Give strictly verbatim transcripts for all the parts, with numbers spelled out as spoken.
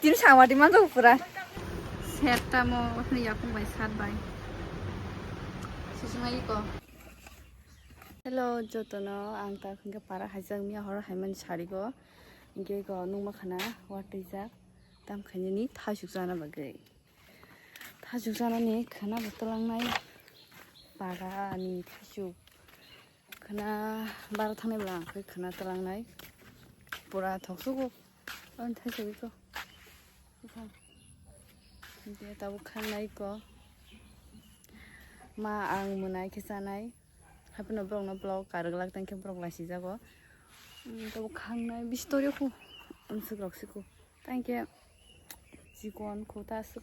Tin sawati manjak pura. Set tamo hwnwi yakung bai sat bai. Sisima iko. Hello, jotono ang ta hwnkhe para haijak miya horo haimani sarigo. Hwnkhe iko nungma khana watwijak tam khainani thasuk chana bagwi. Thasuk chanani khana bo twlangnai para ani thasuk. Khana bara thangnai bwla ang khe khana twlangnai. Pura thoksugo. Ani thasuk iko. Hwnkhe tabuk khangnai iko. Ma ang mwnai khe chanai. Haphano borokno vlog karwglak tang khe borok laisijago. Tabuk khangnai bistorio khu. Amswk rok siko. Tang khe chikon khu ta aswk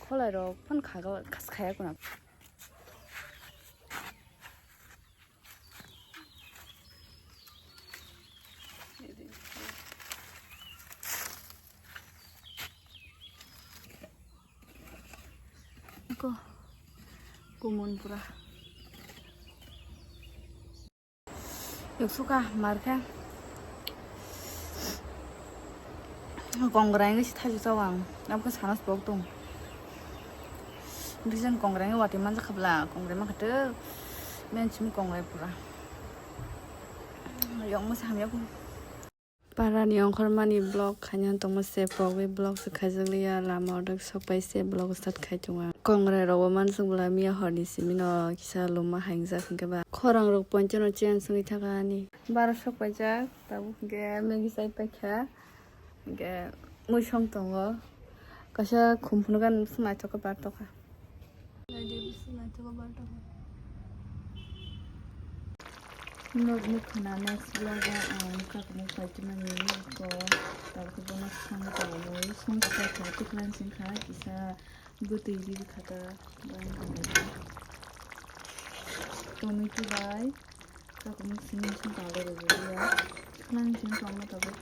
kholairok phano khagla-, khas khaya kuna. Ko kumun pura. Yoksuka markhe. Kongrai wngwi se thaisu chao ang. Abokhe sana se pok tong. Bijan kongrai wngwi watwi manjak kha bwla. Kongrai mankha twk. Mensimi kongrai pura. Yokma se hamya kho. Parani ongkhormani vlog khaina tongma se pogwi vlog se khaijak liya, lama order sok pai se vlog start khai tongo. Kongrai rok bo mansuk bwla miya horni simi no kisa luma haingjak hwnkhe ba khorang rok ponchano chen songwi thaka ani. Bara sok paijak tabuk hwnkhe Maggie chai paikha hwnkhe mui song tongo kaisa khum phunukha naithok khe bar tokha. Nokni khwna next vlog o ang kakumuk paitwmani ko tabukhe bono song tongmani song kisa kha tiklang singkha kisa bwtwi rikha ta tomato bai kakumuk sini song tangwi rwgwliya khwlangni sini tongma tabuk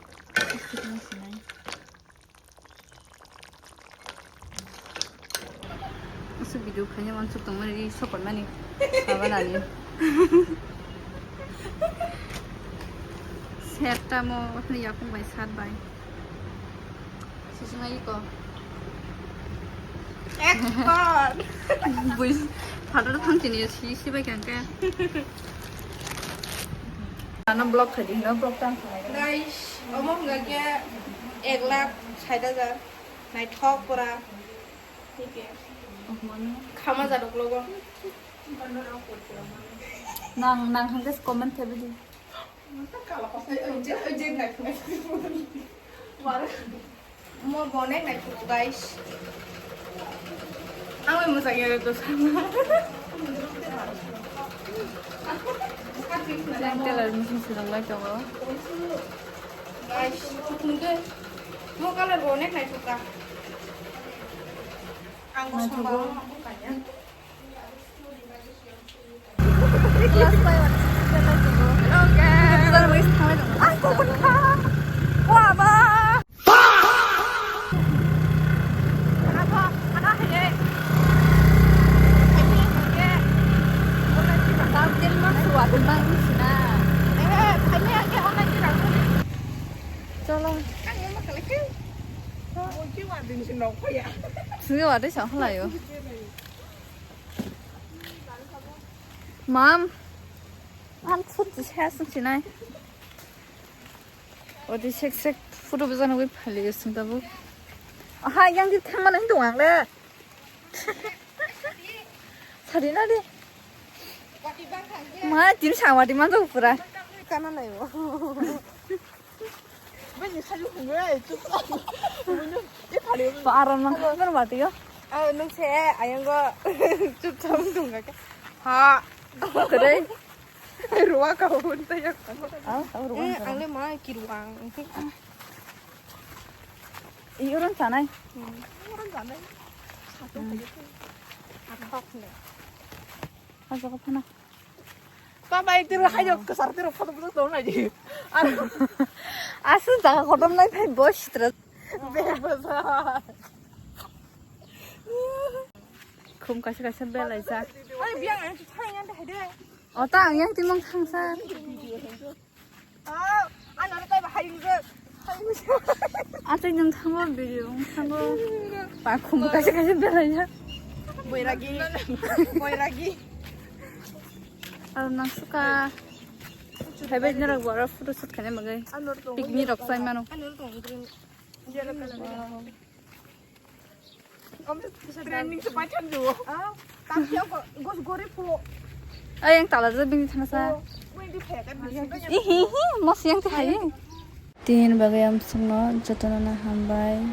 tiklang sinai. Aswk video khaina wansuk tongmani, ri sokot mani. Aba nani. Set tamo, hwnwi yakung bai sat bai. Sisima iko. Ekor. Bui, phatar thang chini si, si bai kang khe. Ano vlog khai di, no vlog tang khai. Guys, omo hwnga khe ek lakh sait hajar. Naithok pura. Hike. Khama jadok logo. Nang, nang hangke comment khe bidi. Mo bonek naithugo, guys. Ang bai mwchang ya to sana. Tailor machine swnam lai tongo. Guys, kutung de. Mo color bonek naithuka. Ang bo samba. Class five ani sixth grade lai tongo. Hello, guys. Sir, wis thanglai tongo. Ah, kokon kha. Wah, ba. Khana kho, khana hai de. Hai de, hai de. Online ni baka. Tamjil ma suwa, tuma ni sina. Eh, hai de, hai de, online ni baka. Cholo. Ang ma kala khe. Mo ki wa din si nok khoya. Sini wa de sa khala yo. Mam, ang thut di sa sung sinai. Odi sek sek photo bujana wi phali sung tabu. Aha, yang di thang mana dong ang le. Sari na di. Ma, tin sawati man do pura. Kana nai bo. Bai ni saju khungwi, chup. Bai ni, e phari. Ba aram nang khungwi mati yo. Ah, nung se ayang go chup cham dung ga. Ha. Kore. Ruwa ka hun ta yak. Ah, ang ruwa. Eh, ang le ma ki ruwa. Iyo ron sanai. Hmm. Ron sanai. Satu kaya tu. Athok ne. Athok apa na? Baba, tiro hayo kesar tiro photo photo tong nai di. Asu jaga kotom nai phai bos sitra. Bebasa. Khum kaisa kaisa belai jak. Ai biang ang thai yang dai de. Ota ang yang timang thangsa. Ah, ano tai bahai ni. Atwi nwng thango video nwng thango. Ba khum kaisa kaisa belai ya. Boiragi. Boiragi. Aro nang suka. Hebat nara gua photo shoot khane magai. Picnic rok sai mano. Training se paithan juo. Tam siya ko gos gori po. Ay yang tala je bini thana sa. Mo hindi phaya kan. Ihi hi mas yang te hayi. Tin bagai am sungno jotono na hambai.